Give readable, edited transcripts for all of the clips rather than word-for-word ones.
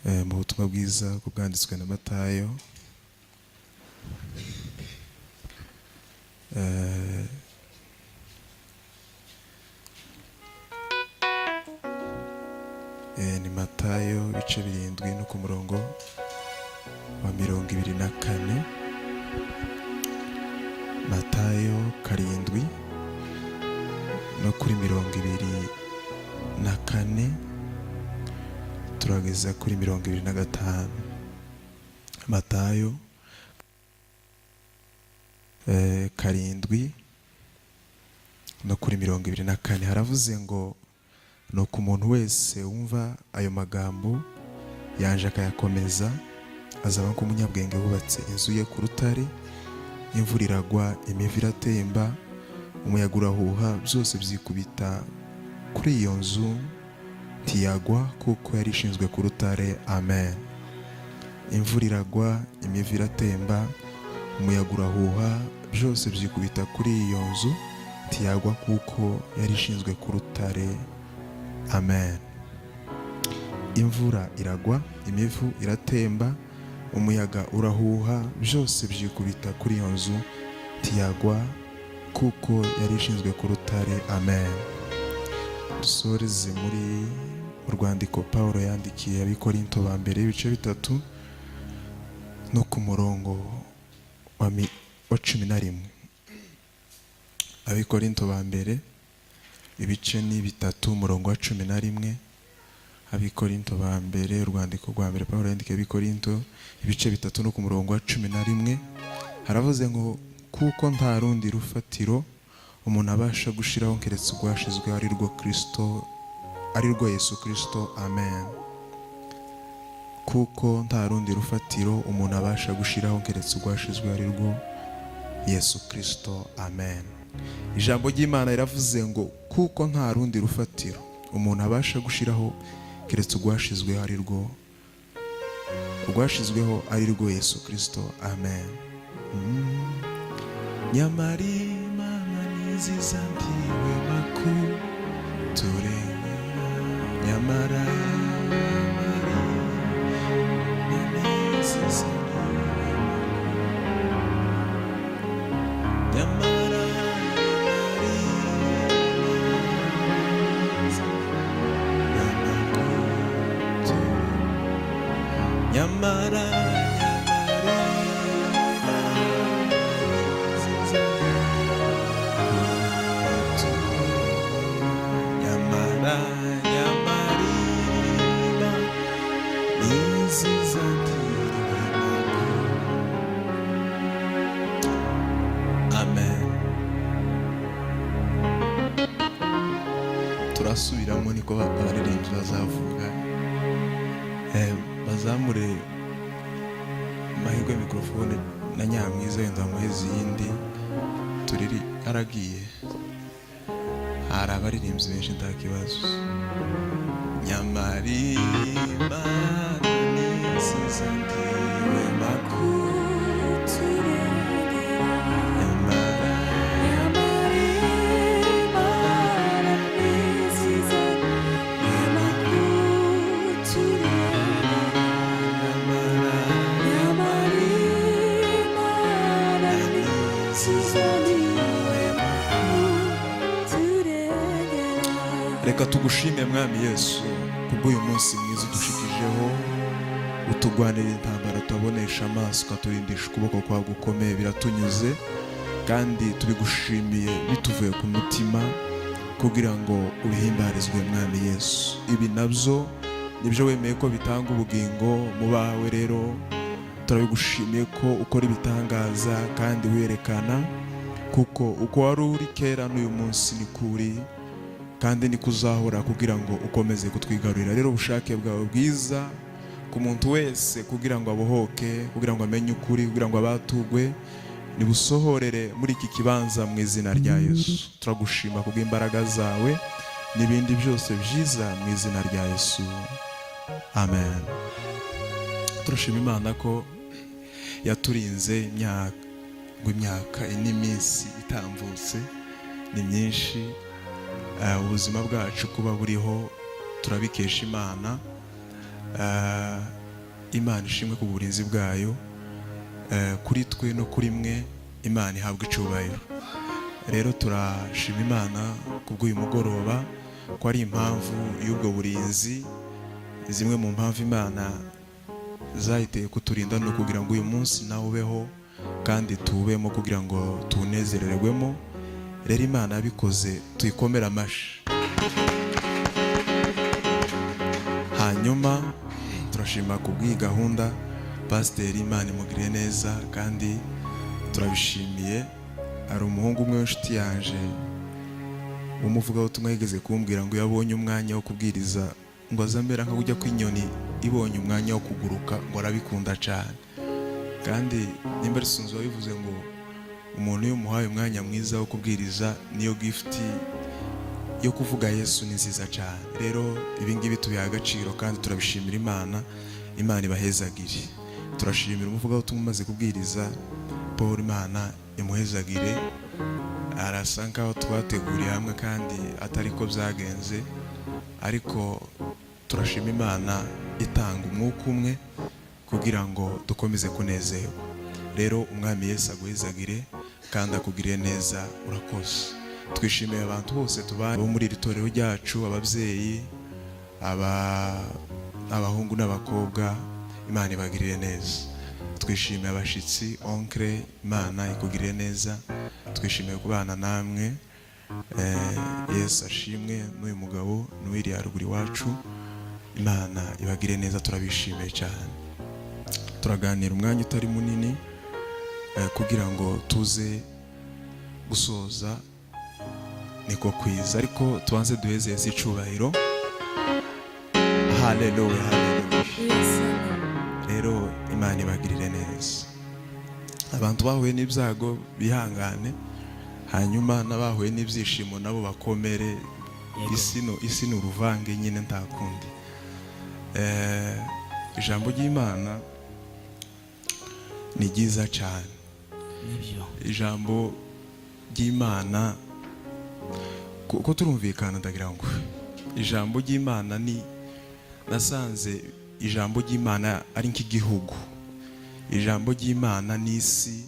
Mu butumwa bwiza uko bwanditswe na Matayo, ni Matayo ibice 7 no ku murongo wa 24. Matayo 7 no kuri 24 turageza kuri 25. Matayo 7 no kuri 24 haravuze ngo: nuko umuntu wese wumva ayo magambo yanje akayakomeza azaba nk'umunyabwenge wubatse inzu ye ku rutare, imvura iragwa, imivu iratemba, umuyaga urahuha, byose byikubita kuri iyo nzu ntiyagwa, kuko yari ishinzwe ku rutare. Amen. Imvura iragwa, imivu iratemba, umuyaga urahuha, byose byikubita kuri iyo nzu ntiyagwa, kuko yari ishinzwe ku rutare. Amen. Imvura iragwa, imivu iratemba, umuyaga urahuha, byose byikubita kuri iyo nzu ntiyagwa, kuko yari ishinzwe ku rutare. Amen. Dusoreze muri urwandiko Pawulo yandikiye Abikorinto ba mbere, ibice 3 no ku murongo wa 11. Abikorinto ba mbere ibice ni 3, umurongo wa 11. Abikorinto ba mbere, urwandiko rwa mbere Pawulo yandikiye Abikorinto, ibice 3 no ku murongo wa 11, haravuze ngo: kuko nta rundi rufatiro umuntu abasha gushiraho keretse urwashizweho, ari rwo Kristo, ari rwo Yesu Kristo. Amen. Kuko nta rundi rufatiro umuntu abasha gushiraho keretse urwashizweho, ari rwo Yesu Kristo. Amen. Ijambo ry'Imana riravuze ngo: kuko nta rundi rufatiro umuntu abasha gushiraho keretse urwashizweho, ari rwo urwashizweho, ari rwo Yesu Kristo. Amen. Nyamara Imana ni nziza, ntihwema kuturengera. Nyamara Imana ni nziza, ntihwema, nyamara nyamara nyamara nyamara nziza, nyamara nyamara ni nziza, ntihwema. Amen. Turasubiramo, niko abaririmbyi bazavuga. Bazamure amahirwe mikorofone na Nyamwiza, wenda bamuhe izindi turiri aragiye. Hari abaririmbyi benshi, nta kibazo. Nyamara Imana ni nziza, ntihwema kuturengera. Nyamara Nyamara Imana ni nziza, ntihwema kuturengera. Nyamara Nyamara Imana ni nziza, ntihwema kuturengera. Reka tugushime, Mwami Yesu, kubw'uyu munsi mwiza udushikijeho, utugwanira intambara tutabonesha amaso, ukaturindisha ukuboko kwawe gukomeye. Biratunyuze kandi tubigushimiye bituvuye ku mutima, kugira ngo ubihimbarizwe, Mwami Yesu. Ibi nabyo nibyo wemeye ko bitanga ubugingo mu bawe. Rero turabigushimiye ko ukora ibitangaza kandi werekana, kuko uko wari uri kera n'uyu munsi ni kuri, kandi niko uzahora, kugira ngo ukomeze kutwigarurira. Rero ubushake bwawe bwiza ku muntu wese, kugira ngo abohoke, kugira ngo amenye ukuri, kugira ngo abatugwe, nibusohorere muri iki kibanza mu izina rya Yesu. Turagushima kubw'imbaraga zawe n'ibindi byose byiza, mu izina rya Yesu, amen. Turashima Imana ko yaturinze imyaka, ngo imyaka n'iminsi itambutse ni myinshi. Ubuzima bwacu kuba buriho turabikesha Imana. Imana ishimwe ku burinzi bwayo kuri twe no kuri mwe. Imana ihabwa icubahiro. Rero turashima Imana kubw'uyu mugoroba, ko ari impamvu y'ubwo burinzi. Zimwe mu mpamvu Imana zahiteye kuturinda ni ukugira ngo uyu munsi nawe ubeho kandi tuwubemo, kugira ngo tuwunezererwemo. Rero Imana yabikoze, tuyikomere amashi. Hanyuma turashima ku bw'iyi gahunda. Pasiteri, Imana imugiriye neza kandi turabishimiye. Hari umuhungu umwe w'inshuti yanje w'umuvugabutumwa yigeze kumbwira ngo iyo abonye umwanya wo kubwiriza, ngo azamera nka kujya kw'inyoni ibonye umwanya wo kuguruka, ngo arabikunda cyane. Kandi nimba ari Sunzu wabivuze, ngo umuntu iyo umuhaye umwanya mwiza wo kubwiriza, niyo gift yo kuvuga Yesu ni nziza cyane. Rero ibi ngibi tubiha agaciro kandi turabishimira Imana. Imana ibahezagire. Turashimira umuvugabutumwa umaze kubwiriza, Paul. Imana imuhezagire. Arasa nkaho twateguriye hamwe kandi atari ko byagenze, ariko turashima Imana itanga umwuka umwe kugira ngo dukomeze kunezerwa. Rero Umwami Yesu aguhezagire kandi akugirire neza. Urakoze. Twishimiye abantu bose tubana bo muri iri torero ryacu, ababyeyi, abahungu n'abakobwa. Imana ibagirire neza. Twishimiye abashyitsi. Oncle, Imana ikugirire neza. Twishimiye kubana namwe. Yesu ashimwe. N'uyu mugabo n'uwiriya haruguru iwacu, Imana ibagire neza. Turabishimiye cyane. Turaganira umwanya utari munini kugira ngo tuze gusoza niko kwiza, ariko tubanze duheze Yesu icubahiro. Haleluya, haleluya. Rero Imana ibagirire neza. Abantu bahuye n'ibyago bihangane, hanyuma n'abahuye n'ibyishimo nabo bakomere. Isi ni uruvange nyine, nta kundi. Ijambo ry'Imana ni ryiza cyane. Nibyo. Ijambo ry'Imana, kuko turumvikana, ndagira ngo ijambo ry'Imana ni, nasanze ijambo ry'Imana ari nk'igihugu, ijambo ry'Imana ni isi,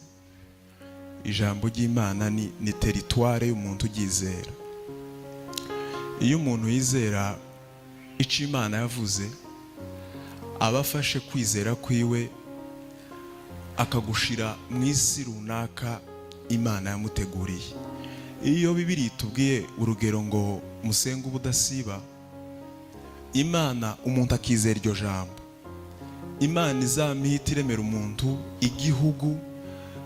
ijambo ry'Imana ni territoire y'umuntu uryizera. Iyo umuntu yizera icyo Imana yavuze, aba afashe kwizera kwiwe akagushira mu isi runaka Imana yamuteguriye. Iyo Bibiri itubwiye, urugero, ngo musenge ubudasiba, Imana, umuntu akizera iryo jambo, Imana izamihita iremera umuntu igihugu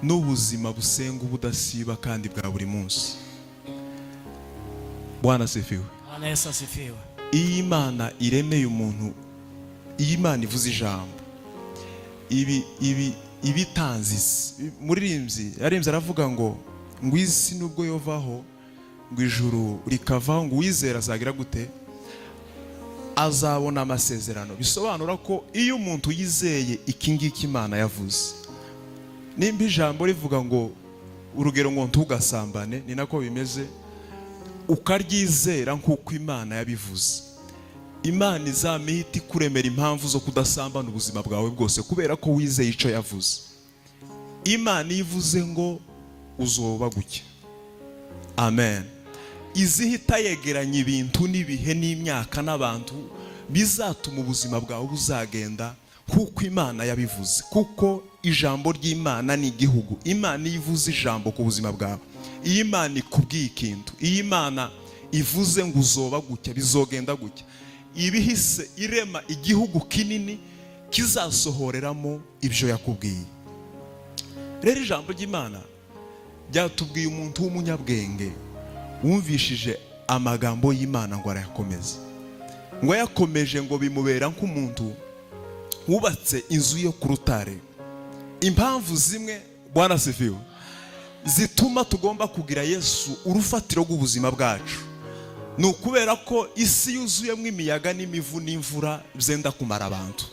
n'ubuzima busenga ubudasiba kandi bwa buri munsi. Bwana asifiwe. Bwana Yesu asifiwe. Iyo Imana iremeye umuntu, iyo Imana ivuze ijambo, ibi ibitanze isi. Muririmbyi yaririmbye aravuga ngo isi nubwo yovaho, ngo ijuru rikavaho, ngo uwizera azagira gute? Azabona amasezerano. Bisobanura ko iyo umuntu yizeye iki ngiki Imana yavuze, nimba ijambo rivuga ngo, urugero, ngo ntugasambane, ni nako bimeze, ukaryizera nk'uko Imana yabivuze, Imana izamihita ikuremera impamvu zo kudasambana ubuzima bwawe bwose, kubera ko wizeye icyo yavuze. Imana iyo ivuze ngo uzoba gutya, amen, izihita yegeranya ibintu n'ibihe n'imyaka n'abantu bizatuma ubuzima bwawe buzagenda nk'uko Imana yabivuze, kuko ijambo ry'Imana ni igihugu. Imana iyo ivuze ijambo ku buzima bwawe, iyo Imana ikubwiye ikintu, iyo Imana ivuze ngo uzoba gutya, bizogenda gutya, ibihise irema igihugu kinini kizasohoreramo ibyo yakubwiye. Rero ijambo ry'Imana ryatubwiye umuntu w'umunyabwenge wumvishije amagambo y'Imana ngo arayakomeza, ngo yakomeje, ngo bimubera nk'umuntu wubatse inzu yo ku rutare. Impamvu zimwe, Bwana asifiwe, zituma tugomba kugira Yesu urufatiro rw'ubuzima bwacu ni ukubera ko isi yuzuyemo imiyaga n'imivu n'imvura byenda kumara abantu.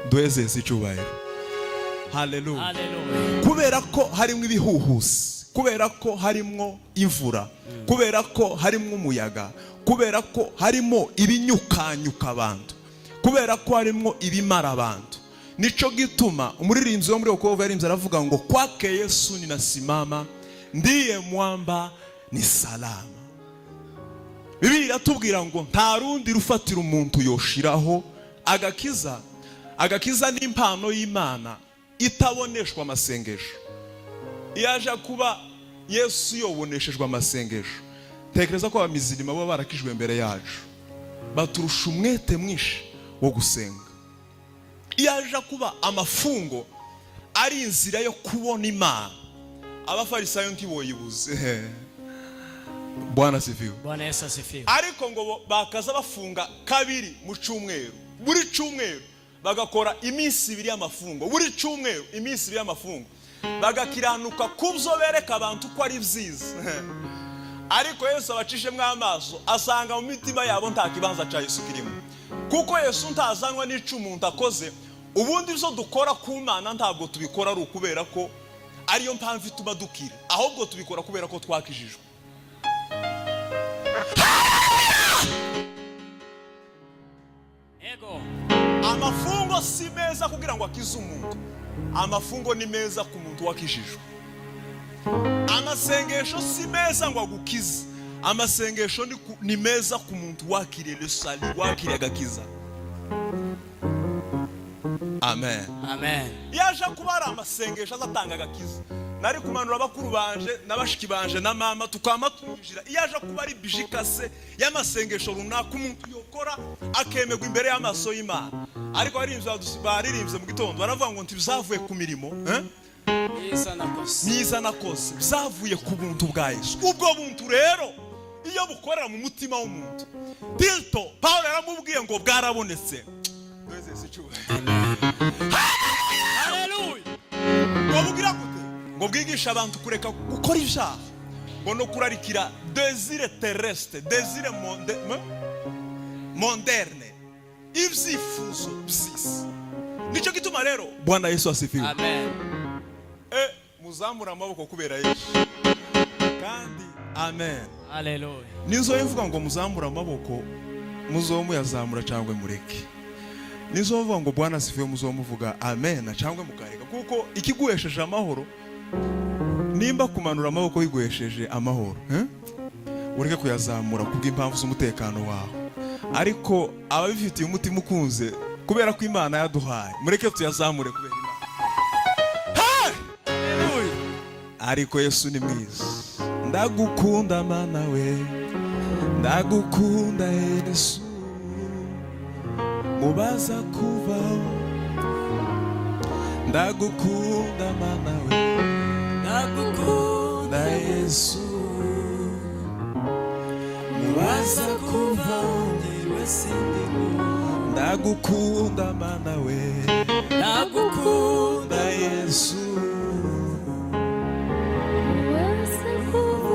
Duheze Yesu icyubahiro. Haleluya. Haleluya. Kubera ko harimo ibihuhusi, kubera ko harimo imvura, kubera ko harimo umuyaga, kubera ko harimo ibinyukanyuka abantu, kubera ko harimo ibintu byinshi. Kubera ko harimo ibimara abantu. Nico gituma umuririmbyi wo muri wokovu yaririmbye aravuga ngo: "Kwake Yesu ninasimama, ndiye mwamba ni salama." Bibiliya iratubwira ngo nta rundi rufatiro umuntu yoshiraho. Agakiza ni impano y'Imana itaboneshwa amasengesho. Iyo aje kuba Yesu yoboneshejwe amasengesho, tekereza ko abamizirima baba barakijwe mbere yacu, baturusha umwete mwinshi wo gusenga. Iyo aje kuba amafungo ari inzira yo kubona Imana, Abafarisayo ntiboyibuze. Bwana asifiwe. Bwana Yesu asifiwe. Ariko ngo bakaza bafunga kabiri mu cyumweru, buri cyumweru bagakora iminsi 2 y'amafungo, buri cyumweru iminsi 2 y'amafungo, bagakiranuka ku byo bereka abantu ko ari byiza. Ariko Yesu abacishemo amaso, asanga mu mitima yabo nta kibanza cya Yesu kirimo, kuko Yesu ntazanwa n'ico umuntu akoze. Ubundi ibyo dukora ku Mana ntabwo tubikora ari ukubera ko ariyo mpamvu ituma dukira, ahubwo tubikora kubera ko twakijijwe. Ego. Amafungo si meza kugira ngo akize umuntu, amafungo ni meza ku muntu wakijijwe. Amasengesho si meza ngo agukize, amasengesho ni meza ku muntu wakiriye le salut, wakiriye agakiza. Amen. Amen. Iyo aje kuba ari amasengesho azatanga agakiza, nari kumanura bakuru banje na bashiki banje na mama, tukama twinjira. Iyo aje kuba ari bije ikase y'amasengesho runaka umuntu yokora akemerwa imbere y'amaso y'Imana. Ariko baririmbye mu gitondo baravuga ngo ntibizavuye ku mirimo, eh? Myiza nakoze. Myiza nakoze, byavuye ku buntu bwa Yesu. Ubwo buntu rero iyo bukorera mu mutima w'umuntu, Tito Paul yaramubwiye ngo bwarabonetse. Haleluya. Ngo bugira gute? Ngo bwigishe abantu kureka gukora ibyaha, ngo no kurarikira désir terrestre, désir mondaine, ibyifuzo by'isi. Nicyo gituma rero, Bwana Yesu asifiwe. Amen. Muzamura amaboko kubera Yesu kandi. Amen. Haleluya. Nizo mvuga ngo muzamure amaboko, muzo muyazamura cyangwa mureke. Nizo mvuga ngo Bwana asifiwe, muzo muvuga amen cyangwa mukareka, kuko ikiguhesheje amahoro, nimba kumanura amaboko biguhesheje amahoro, eh? Ureke kuyazamura kubw'impamvu z'umutekano wawe. Ariko ababifitiye umutima ukunze kubera ko Imana yaduhaye, mureke tuyazamure kubera Imana. Hey! Ariko Yesu ni mwiza. Ndagukunda Mana we, ndagukunda Yesu, mubaza kuvaho. Ndagukunda Mana we. Ndagukunda. Na Yesu, mubaza kuvaho. Njyewe sindimo. Ndagukunda Mana we. Ndagukunda. Na Yesu. Mubaza kuvaho.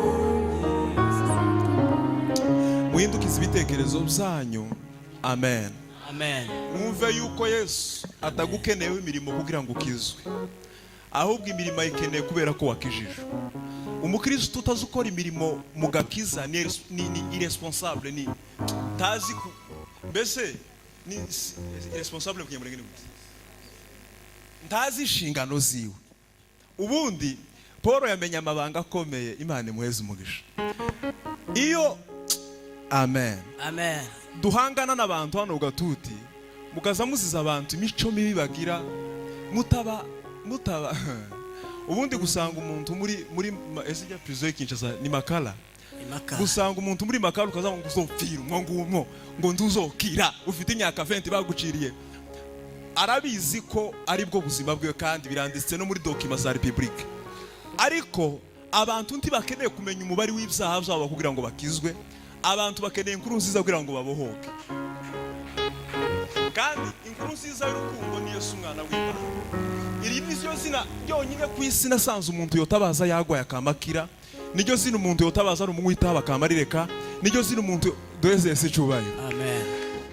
Muhindukize ibitekerezo byanyu. Amen. Amen. Mwumve yuko Yesu atagukeneyeho imirimo kugira ngo ukizwe, ahubwo imirimo ayikeneye kubera ko wakijijwe. Umukristo utazi ukora imirimo mu gakiza ni irresponsable, ni tazi ku mbese ni irresponsable mu Kinyamulenge ni gute? Ntazi inshingano ziwe. Ubundi Paul yamenye amabanga akomeye. Imana imuheze umugisha. Iyo, amen. Amen. Duhangana n'abantu hano gatuti, mukaza muziza abantu imico mibi bagira, mutaba ubundi gusanga umuntu muri ese ijya prison y'Kinshasa ni Makala? Impaka. Gusanga umuntu muri Makala, ukaza ngo uzopfira umwo ngumwo, ngo nduzokira, ufite imyaka 20 baguciriye, arabizi ko aribwo buzima bwe, kandi biranditse no muri documents za Republique. Ariko abantu ntibakeneye kumenya umubare w'ibyaha byabo kugira ngo bakizwe. Abantu bakeneye inkuru nziza kugira ngo babohoke, kandi inkuru nziza y'urukundo ni Yesu umwana w'Imana. Iri ni ryo zina ryonyine ku isi nasanze umuntu yotabaza yagwaye akamakira, niryo zina umuntu yotabaza ari umunywi itabi akamarireka, niryo zina umuntu duheze Yesu icyubahiro. Amen.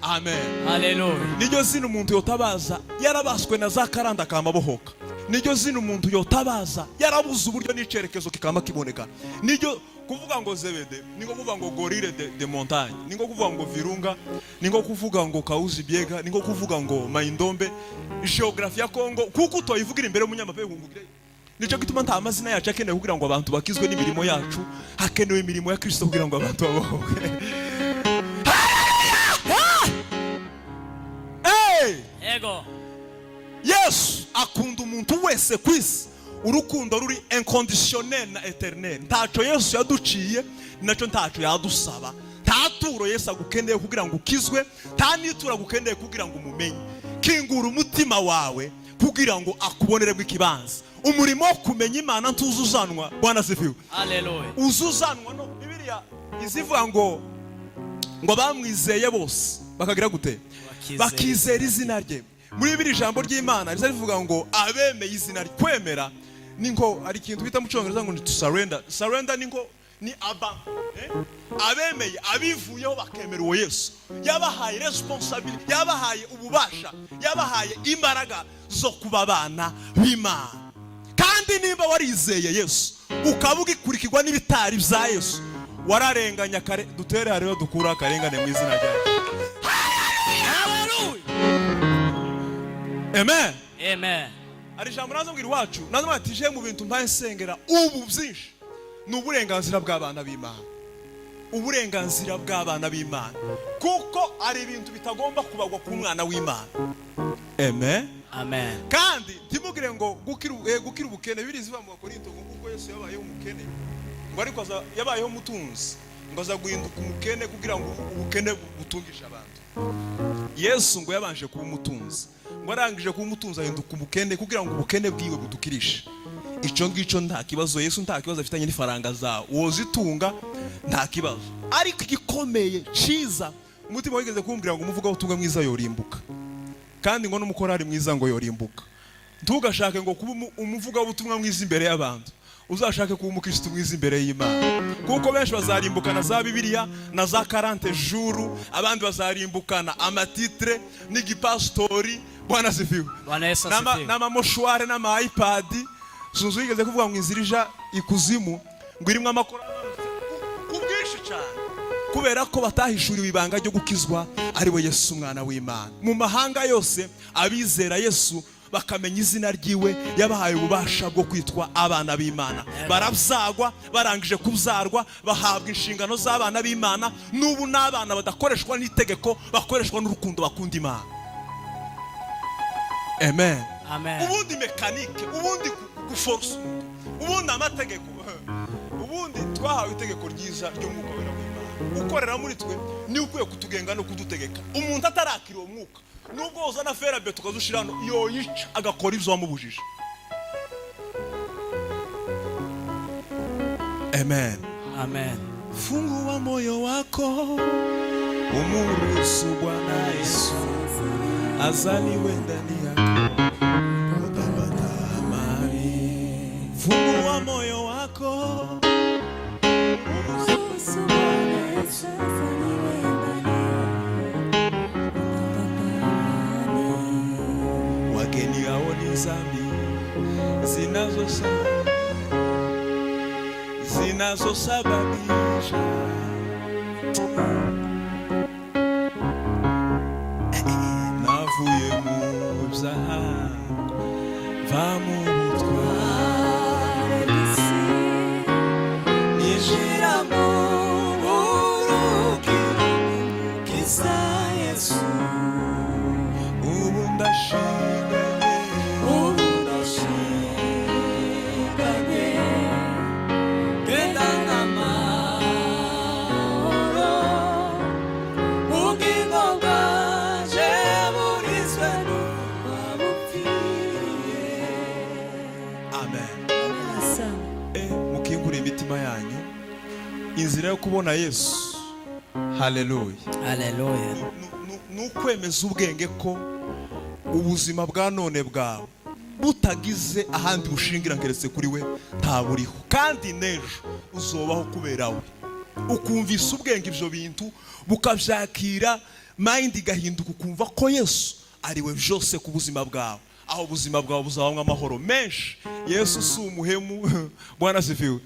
Amen. Haleluya. Niryo zina umuntu yotabaza yarabaswe na za karanda akamabohoka, niryo zina umuntu yotabaza yarabuze uburyo n'icerekezo kikama kiboneka, niryo. Kuvuga ngo Zebede ni nko kuvuga ngo gorille de montagne, ni nko kuvuga ngo Virunga, ni nko kuvuga ngo Kauzi Biega, ni nko kuvuga ngo Maindombe. Geography ya Congo kuko utoyivugira imbere y'umunyamapego ngo ugire. Nicyo gituma nta mazina yacu akenewe kugira ngo abantu bakizwe n'imirimo yacu. Hakenewe imirimo ya Kristo kugira ngo abantu babohoke. Hey! Yego. Yesu akunda umuntu wese ku isi urukundo ruri inconditionnel na éternel. Ntaco Yesu yaduciye, nacyo ntaco yadusaba. Nta turo Yesu agukeneye kugira ngo ukizwe, nta n'ituro agukeneye kugira ngo umumenye. Kingura umutima wawe kugira ngo akuboneremo ikibanza. Umurimo wo kumenya Imana ntuzuzanwa. Bwana asifiwe. Haleluya. Uzuzanwa no Bibiliya izivuga ngo bamwizeye bose bakagira gute? Bakizera. Bakizera izina rye. Muri bibiri ijambo ry'Imana riza rivuga ngo abemeye izina rye. Kwemera ni nko hari ikintu bita mu Cyongereza ngo ni to surrender. Surrender ni nko ni aba, eh? Abemeye, abivuyeho bakemera uwo Yesu, yabahaye responsibility, yabahaye ububasha, yabahaye imbaraga zo kuba abana b'Imana. Kandi niba warizeye Yesu ukaba ugikurikirwa n'ibitari bya Yesu, wararenganya kare. Dutere hariho dukura akarengane mu izina rya Haleluya. Amen. Amen. Hari ijambo naza mbwira iwacu, naza mbwira ati: "Je mu bintu mbaye nsengera ubu byinshi ni uburenganzira bw'abana b'Imana, uburenganzira bw'abana b'Imana, kuko hari ibintu bitagomba kubagwa ku mwana w'Imana." Amen. Amen. Kandi ntimugire ngo gukira ubukene birizi mu Bakorinto ngo kuko Yesu yabayeho umukene, ngo ariko yabayeho umutunzi, ngo aza guhinduka umukene kugira ngo ubukene butungishe abantu. Yesu ngo yabanje kuba umutunzi, ngo arangije kuba umutunzi ahinduka umukene kugira ngo ubukene bwiwe budukirishe. Icyo ngicyo nta kibazo. Yesu nta kibazo afitanye n'ifaranga zawe, wozitunga nta kibazo. Ariko igikomeye ciza, umutima wigeze kumbwira ngo umuvugabutumwa mwiza yorimbuka, kandi ngo n'umukorari mwiza ngo yorimbuka. Ntugashake ngo kuba umuvugabutumwa mwiza imbere y'abantu, uzashake kuba umukristo mwiza imbere y'Imana, kuko benshi bazarimbukana za Bibiliya na za 40 jours, abandi bazarimbukana ama titre n'igipasitori. Bwana asifiwe. Bwana Yesu asifiwe. N'amamoshware n'ama iPad. Sunzu yigeze kuvuga ngo inzira ija ikuzimu ngo irimo amakoro ku bwinshi cyane, kubera ko batahishuriwe ibanga ryo gukizwa, ari we Yesu umwana w'Imana. Mu mahanga yose abizera Yesu bakamenya izina ryiwe, yabahaye ububasha bwo kwitwa abana b'Imana. Barabyagwa, barangije kubyarwa bahabwa inshingano z'abana b'Imana. N'ubu n'abana badakoreshwa n'itegeko, bakoreshwa n'urukundo bakunda Imana. Amen. Amen. Ubundi mécanique, ubundi guforosa umuntu, ubundi amategeko, ubundi twahawe itegeko ryiza ry'Umwuka Wera w'Imana ukorera muri twe, niwe ukwiye kutugenga no kudutegeka. Umuntu atarakira uwo mwuka, nubwo uzana fer à béton ukazushira hano, yoyica agakora ibyo wamubujije. Amen. Amen. Fungua moyo wako umuruhusu Bwana Yesu azaliwe ndani yako, utapata amani. Fungua moyo wako Ruhusu Bwana Yesu azaliwe ndani yako, utapata amani. Wageni hao ni zambi zinazosababisha navuye mu byaha, mva mu butware Ninjira mu buruhukiro bw'Umukiza Yesu. Ubu ndashinganye. Ubu ndashinganye, gendana amahoro, ubugingo bwanje burizwe n'uwabupfiriye. Amen. Asante. Mukingure imitima yanyu. Inzira yo kubona Yesu, haleluya, Haleluya. ni ukwemeza ubwenge ko ubuzima bwa none bwawe butagize ahandi bushingira keretse kuri we, ntaburiho, kandi n'ejo uzobaho kubera we. Ukumvisa ubwenge ibyo bintu, bukabyakira, mind igahinduka, ukumva ko Yesu ari we byose ku buzima bwawe. Aho ubuzima bwawe buzabamo amahoro menshi. Yesu si umuhemu. Bwana asifiwe.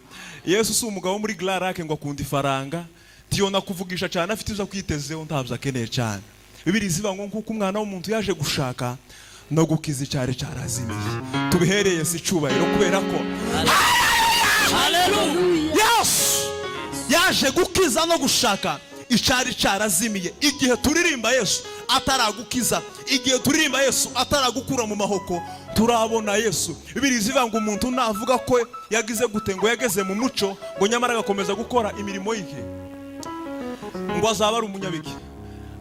Yesu si umugabo wo muri Glarake ngo akunda ifaranga. Tiyona kuvugisha cyane afite ibyo akwitezeho, ntabyo akeneye cyane. Bibiri ziba ngo nkuko umwana w'umuntu yaje gushaka no gukiza icyari cyarazimiye. Tubihereye si icyubahiro kubera ko Haleluya. Yesu yaje gukiza no gushaka icyari cyarazimiye. Igihe turirimba Yesu ataragukiza, igihe turirimba Yesu ataragukura mu mahoko, turabona Yesu. Bibiri zivuga ngo umuntu navuga ko yagize gute, ngo yageze mu muco, ngo nyamara agakomeza gukora imirimo ye, ngo azaba ari umunyabiki,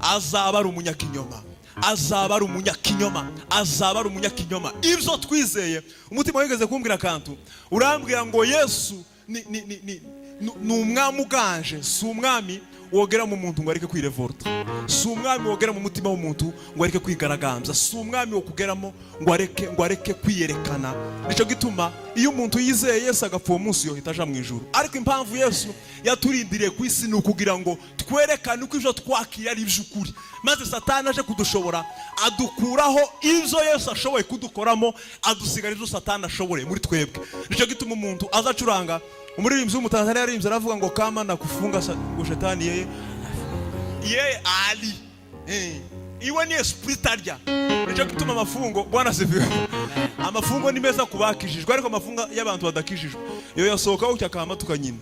azaba ari umunyakinyoma, azaba ari umunyakinyoma, azaba ari umunyakinyoma. Ibyo twizeye, umutima wigeze kumbwira akantu, urambwira ngo Yesu ni umwami uganje. Si umwami wogera mu muntu ngo areke kwirevolta, si umwami wogera mu mutima w'umuntu ngo areke kwigaragambya, si umwami wo kugeramo ngo areke kwiyerekana. Nicyo gituma iyo umuntu yizeye Yesu agapfa, uwo munsi yohita aja mu ijuru. Ariko impamvu Yesu yaturindiriye ku isi ni ukugira ngo twerekane uko ibyo twakiriye ari iby'ukuri, maze Satani aje kudushobora adukuraho ibyo Yesu ashoboye kudukoramo, adusigara ibyo Satani ashoboreye muri twebwe. Nicyo gituma umuntu azacuranga, umuririmbyi w'umutanzania yaririmbye aravuga ngo kama nakufunga ngo shetani yeye ali iwe ni esprit arya. Nicyo gituma amafungo, Bwana asifiwe, amafungo ni meza ku bakijijwe, ariko amafungo y'abantu badakijijwe iyo yasohoka gutya akama tukanyina.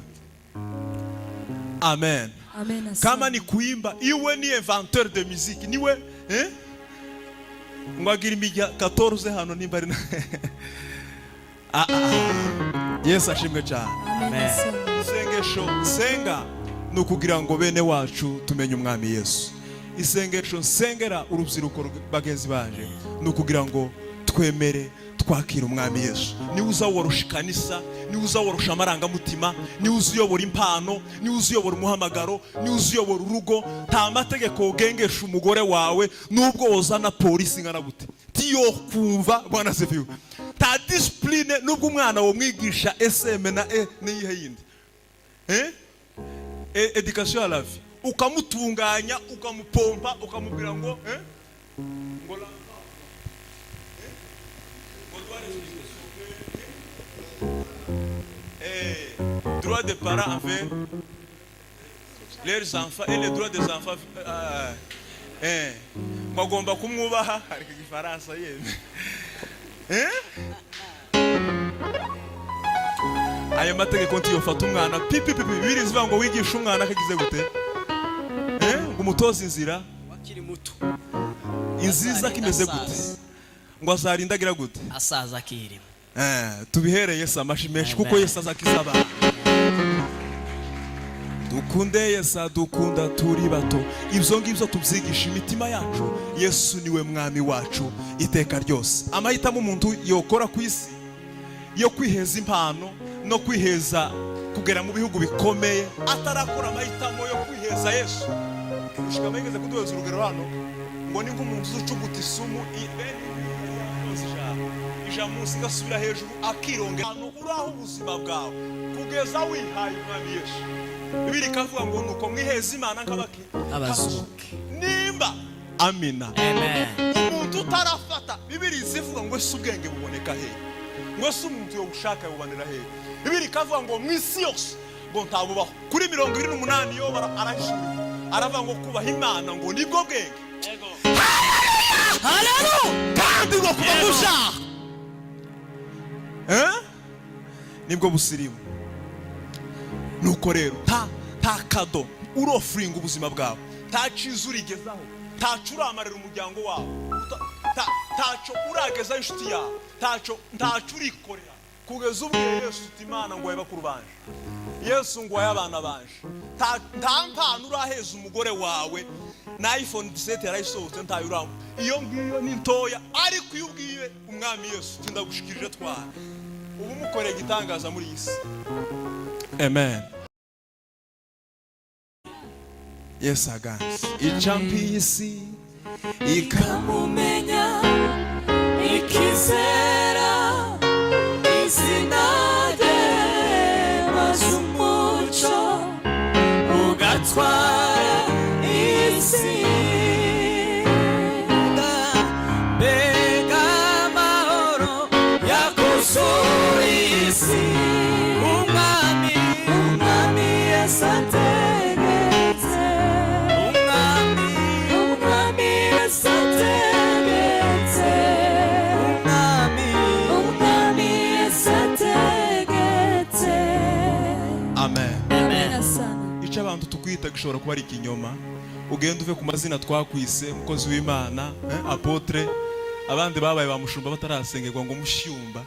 Amen. Amen. Kama ni kuimba, iwe ni inventeur de musique, niwe ngo agira imijya 14 hano nimba ari ah, ah. Yesu ashimwe cyane. Amen. Isengesho nsenga ni ukugira ngo bene wacu tumenye umwami Yesu. Isengesho nsengera urubyiruko bagenzi banje ni ukugira ngo twemere twakira umwami Yesu. Niwe uza worosha ikanisa, niwe uza worosha amarangamutima, niwe uza uyobora impano, niwe uza uyobora umuhamagaro, niwe uza uyobora urugo. Nta mategeko ugengesha umugore wawe, nubwo wozana polisi ingana gute tiyo kumva. Bwana asifiwe. Nta discipline, nubwo umwana womwigisha SM na E n'iyihe yindi éducation à la vie, ukamutunganya, ukamupompa, ukamubwira ngo ngo ngo doit respecter son père, droit des parents envers leurs enfants et les droits des enfants, ngo agomba kumwubaha, ariko igifaransa yemwe ayo mategeko ntiyofata umwana pipi pipi. Bibiri zivuga ngo wigishe umwana akagize gute, ngo umutoze inzira Wakiri muto. Inziza kimeze gute, ngo azarinda agira gute? Asaza akirimo. Tubihere Yesu amashi menshi kuko Amen. Yesu azakiza abantu. Dukunde Yesu adukunda turi bato. Ibyo ngibyo tubyigisha imitima yacu. Yesu niwe mwami wacu iteka ryose. Amahitamo umuntu yokora ku isi yo kwiheza impano no kwiheza kugera mu bihugu bikomeye, atarakora amahitamo yo kwiheza Yesu, gushika yigeze kuduheza urugero hano ngo ni nk'umuntu uzi ucuguta isumu bene ija munsi igasubira hejuru akirongera. Hano uraho ubuzima bwawe kugeza wihaye umwami Yesu. Bibiri ikavuga ngo nuko mwiheza Imana nk'abaki? Abazuke. Nimba amina. Amen. Umuntu utarafata, Bibiri zivuga ngo ese ubwenge buboneka hehe? Ngo ese umuntu yo gushaka yabubonera hehe? Bibiri ikavuga ngo mu isi yose ngo ntabubaho. Kuri 28 yo arahishura aravuga ngo kubaha Imana ngo nibwo bwenge. Haleluya. Kandi ngo kuva mu byaha nibwo busirimu. Nuko rero nta kado urofuringa ubuzima bwawe, nta cyiza urigezaho, ntaco uramarira umuryango wawe, ntaco uragezaho inshuti yawe, ntaco urikorera kugeza ubwiye Yesu uti: "Imana ngo bakuru banje, Yesu ngo waye abana banje." Nta mpano uraheza umugore wawe, na iPhone 17 yarayisohotse ntayo uramu, iyo ngiyo ni ntoya. Ariko iyo ubwiye umwami Yesu uti: "Ndagushikirije twara," ubu umukoreye igitangaza muri iyi si. Amen. Yesu aganze icampa iyi si ikamumenya, ikizera izina rye, maze umuco ugatwara isi. Mbega. bakwita gishobora kuba ari ikinyoma. Ugenda uve ku mazina twakwise, umukozi w'Imana, apôtre, abandi babaye ba mushumba batarasengerwa, ngo mushyumba,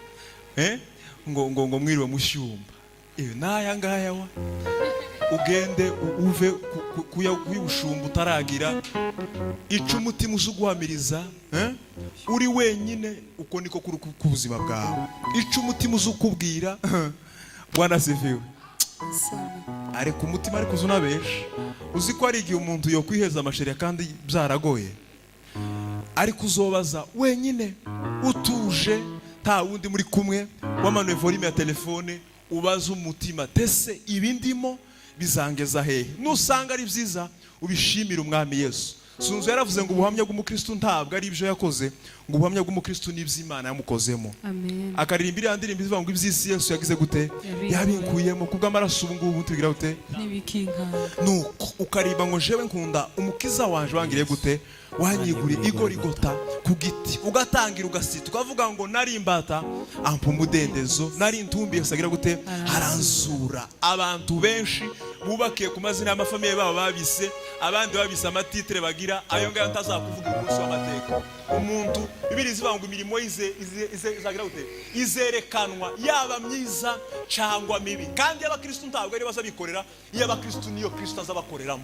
ngo mwiriwe mushyumba. N'aya ngaya wa ugende uve kuy'ubushumba utaragira ica umutima uza uguhamiriza, uri wenyine. Uko niko kuri k'ubuzima bwawe, ica umutima uza ukubwira. Bwana asifiwe. Sana. Areka umutima, ariko uzi unabesha. Uzi ko hari igihe umuntu yokwiheza amasheri kandi byaragoye, ariko uzobaza wenyine utuje, nta wundi muri kumwe, wamanuye volume ya telefone, ubaze umutima: "Tese ibi ndimo bizangeza hehe?" Nusanga ari byiza, ubishimire Umwami Yesu. Sunzu yaravuze ngo ubuhamya bw'umukristo ntabwo ari ibyo yakoze, ngo ubuhamya bw'umukristo ni iby'Imana yamukozemo. Amen. Akaririmba iriya ndirimbo ivuga ngo iby'isi Yesu yagize gute? Yabinkuyemo. Yabinkuyemo kubw'amaraso. Ubu ngubu tubigira gute? Ntibikinkanga. Nuko ukaririmba ngo jewe nkunda umukiza wanje wangiriye gute? Wanyiguriye igorigota ku giti. Ugatangira ugasita, ukavuga ngo nari imbata ampa umudendezo, nari intumbi Yesu agira gute? Aranzura. Abantu benshi bubakiye ku mazina y'amafamiye babo babise, abandi babise ama titre bagira, ayo ngayo ntazakuvuga umunsi w'amateka. Umuntu, Bibiri zivuga ngo imirimo izagira gute? Izerekanwa, yaba myiza cyangwa mibi. Kandi y'abakristo ntabwo ari bazabikorera, iy'abakristo niyo Kristo azabakoreramo.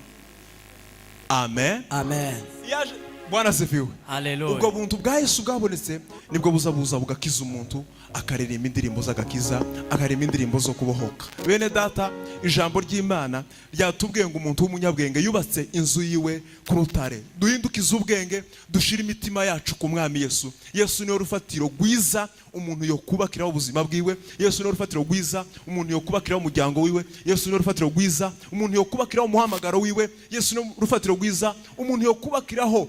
Amen. Amen. Yaje. Bwana asifiwe. Haleluya. Ubwo buntu bwa Yesu bwabonetse nibwo buza buza bugakiza umuntu, akaririmba indirimbo z'agakiza, akaririmba indirimbo zo kubohoka. Bene data, ijambo ry'Imana ryatubwiye ngo umuntu w'umunyabwenge yubatse inzu yiwe ku rutare. Duhindukize ubwenge, dushire imitima yacu ku Mwami Yesu. Yesu niwe rufatiro rwiza umuntu yo kubakiraho ubuzima bwiwe. Yesu niwe rufatiro rwiza umuntu yo kubakiraho umuryango wiwe. Yesu niwe rufatiro rwiza umuntu yo kubakiraho umuhamagaro wiwe. Yesu niwe rufatiro rwiza umuntu yo kubakiraho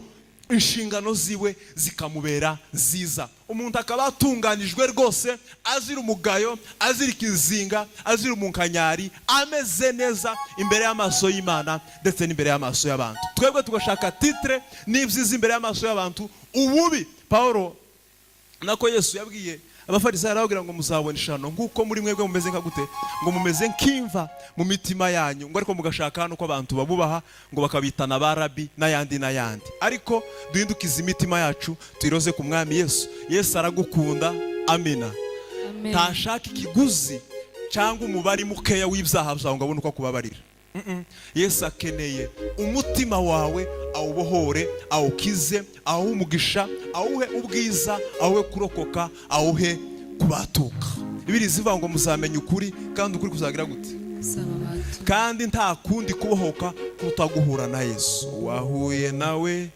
inshingano ziwe, zikamubera nziza, umuntu akaba atunganijwe rwose, azira umugayo, azira ikizinga, azira umunkanyari, ameze neza imbere y'amaso y'Imana ndetse n'imbere y'amaso y'abantu. Twebwe tugashaka titre n'ibyiza imbere y'amaso y'abantu, ububi. Paul, nako Yesu yabwiye Abafarisayo, arababwira ngo muzabona ishano nk'uko muri mwebwe mumeze nka gute? Ngo mumeze nk'imva mu mitima yanyu, ngo ariko mugashaka hano ko abantu babubaha, ngo bakabitana ba rabi n'ayandi n'ayandi. Ariko duhindukize imitima yacu, tuyiroze ku Mwami Yesu. Yesu aragukunda. Amina. Amen. Ntashaka ikiguzi cyangwa umubare mukeya w'ibyaha byawe ngo abone uko akubabarira. Yesu akeneye umutima wawe, awubohore, awukize, awuhe umugisha, awuhe ubwiza, awuhe kurokoka, awuhe kubatuka. Bibiri zivuga ngo muzamenya ukuri, kandi ukuri kuzagira gute? Saba abantu. Kandi nta kundi kubohoka kuruta guhura na Yesu. Wahuye nawe.